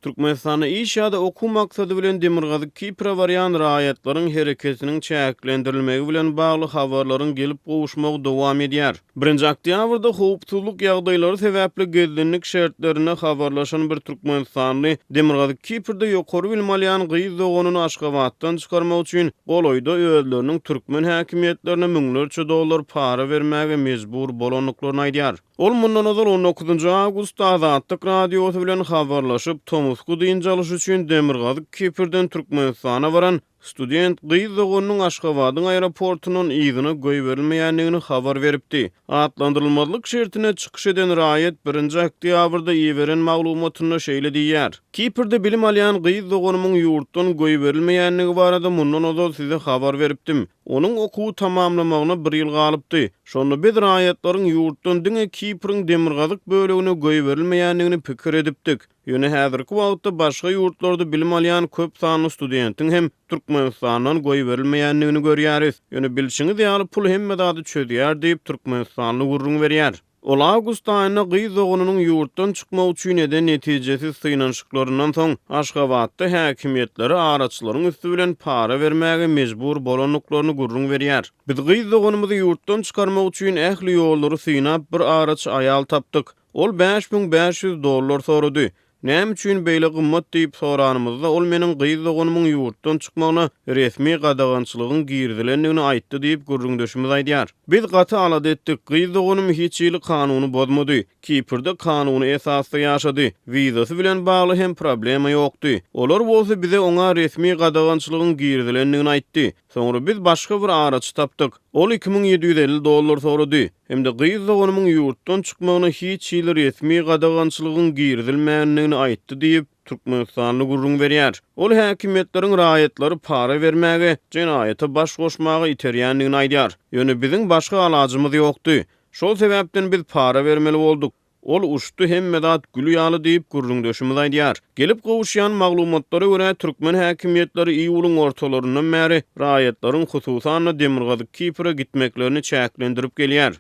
Türkmenistanda iş ýa-da okuw maksady bilen Demirgazyk Kipre barýan raýatlaryň hereketiniň çäklendirilmegi bilen bagly habarlaryň gelip gowuşmagy dowam edýär. Birinji oktýabrda howpsuzlyk ýagdaýlary sebäpli gizlinlik şertlerinde habarlaşan bir türkmenistanly Demirgazyk Kiprde ýokary bilim alýan gyz doganyny Aşgabatdan çykarmak üçin golaýda özleriniň türkmen häkimiýetlerine müňlerçe dollar para bermäge mejbur bolandyklaryny aýdýar. Ol mundan ozal on dokuzynjy awgustda Azatlyk Radiosy bilen habarlaşyp, tomusky dynç alyş üçin Demirgazyk Kiprden Türkmenistana baran student gyz doganynyň Aşgabadyň aeroportundan yzyna goýberilmeýändigini habar beripdi. Atlandyrylmazlyk şertinde çykyş eden raýat birinji oktýabrda iberen maglumatynda şeýle diýýär, Kiprde bilim alýan gyz doganymyň ýurtdan goýberilmeýändigi barada mundan ozal size habar beripdim. Onuň okuwy tamamlamagyna bir ýyl galypdy. Şonda biz raýatlaryň ýurtdan diňe Kipriň demirgazyk bölegine goýberilmeýändigini pikir edipdik. Ýöne häzirki wagtda başga ýurtlarda bilim alýan köp sanly studentiň hem Türkmenistandan goýberilmeýändigini görýäris. Ýöne bilşiňiz ýaly pul hemme zady çözýär diýip, türkmenistanly gürrüň berýär. Ol awgust aýynda gyz doganynyň ýurtdan çykmak üçin eden netijesiz synanyşyklaryndan soň, Aşgabatda häkimiýetlere araçylaryň üsti bilen para bermäge mejbur bolandyklaryny gürrüň berýär. Biz gyz doganymyzy ýurtdan çykarmak üçin ähli ýollary synap, bir araçy aýal tapdyk. Ol 5500 dollar sorady. Näme üçin beýle gymmat diýip soranymyzda, ol meniň gyz doganymyň ýurtdan çykmagyna resmi gadagançylygyň girizilendigini aýtdy diýip, gürrüňdeşimiz aýdýar. Biz gaty alada etdik. Gyz doganym hiç hili kanuny bozmady. Kiprde kanuny esasda ýaşady. Wizasy bilen bagly hem problema ýokdy. Olar bolsa bize oňa resmi gadagançylygyň girizilendigini aýtdy. Soňra biz başga bir araçy tapdyk. Ol 2750 dollar sorady. Hem-de gyz doganymyň ýurtdan çykmagyna hiç hili resmi gadagançylygyň girizilmändigini aýtdy diýip, türkmenistanly gürrüň berýär. Ol häkimiýetleriň raýatlary para bermäge, jenaýata baş goşmaga iterýändigini aýdýar. Ýöne biziň başga alajymyz ýokdy. Şol sebäpden biz para bermeli bolduk. Ol uçdy, hemme zat gül ýaly diýip, gürrüňdeşimiz aýdýar. Gelip gowuşýan maglumatlara görä, türkmen häkimiýetleri iýulyň ortalaryndan bäri raýatlaryň, hususan-da, Demirgazyk Kipre gitmeklerini çäklendirip gelýär.